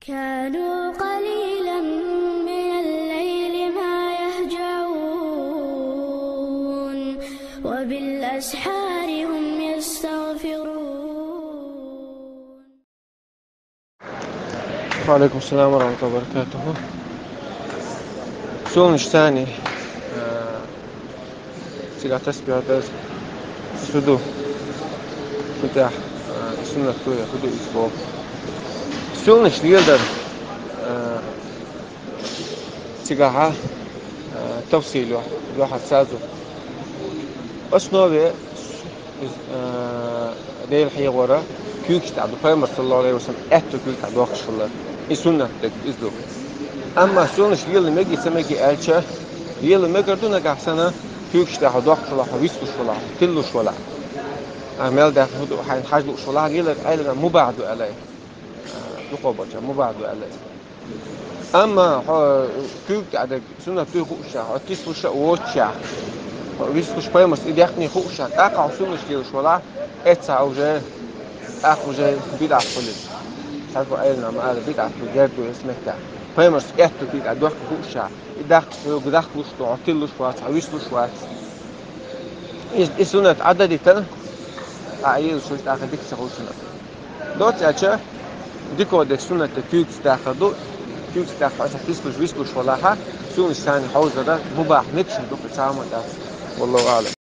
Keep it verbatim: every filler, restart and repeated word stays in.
كانوا قليلا من الليل ما يهجعون، وبالأسحار هم يستغفرون. وعليكم السلام ورحمة الله وبركاته. Сулнаш цӀена, э, цигахь тасбихь дар, фу ду, фу тӀехь, э, суннат ду, фу ду иза боху. Сулнаш леладар, э, цигахьа, э, тафсил ю, ю хьан сазу. Основе, э, Дела хьехоран куьйгаш тӀехь ду, Пайхамар, саллаллаху Ӏалайхи ва саллам, аьтту куьйга тӀехь доккхуш хилар. И суннат дерг иза ду. Амма сулнаш лела мегий, ца мегий аьлча, лела мегар ду нагахь санна, куьйгаш тӀехь доккхуш валахь, вислуш валахь, тиллуш валахь. А мел даьхна хӀу ду, хьайна хьажа лууш валахь, лелар Ӏелам мубахь ду аьлла. А, дукхо болча мубахь ду аьлла. Амма хьо куьйга тӀехь дерг суннат дуй хууш, хьо тислуш а воцуш, хьо вислуш, Пайхамарс и даьккхина хууш, тӀаккха хьо сулнаш лелаш валахь, эцца уже, тӀаккха уже бидӀат хуьлу иза. Цхьаьнгге Ӏелам ма-аллара, бидӀат ду, герга ду эс меттехь. Пайхамарс аьтту куьйга тӀехь доккхуш хууш, и даккха, хьоьга дахлуш ду, хьо тиллуш вац, хьо вислуш вац. И, и суннат Ӏададитана, а, Ӏелаш вуьш тӀаккха дика ца хуьлу суннат. Доцца аьлча, дика дерг суннат куьйгаца дахар ду, куьйгаца даха хьо тислуш, вислуш валахь, сулнаш цӀена хьовзар мубахь, мегаш ду кхин цхьа хӀума дац. Валлаху Ӏалам.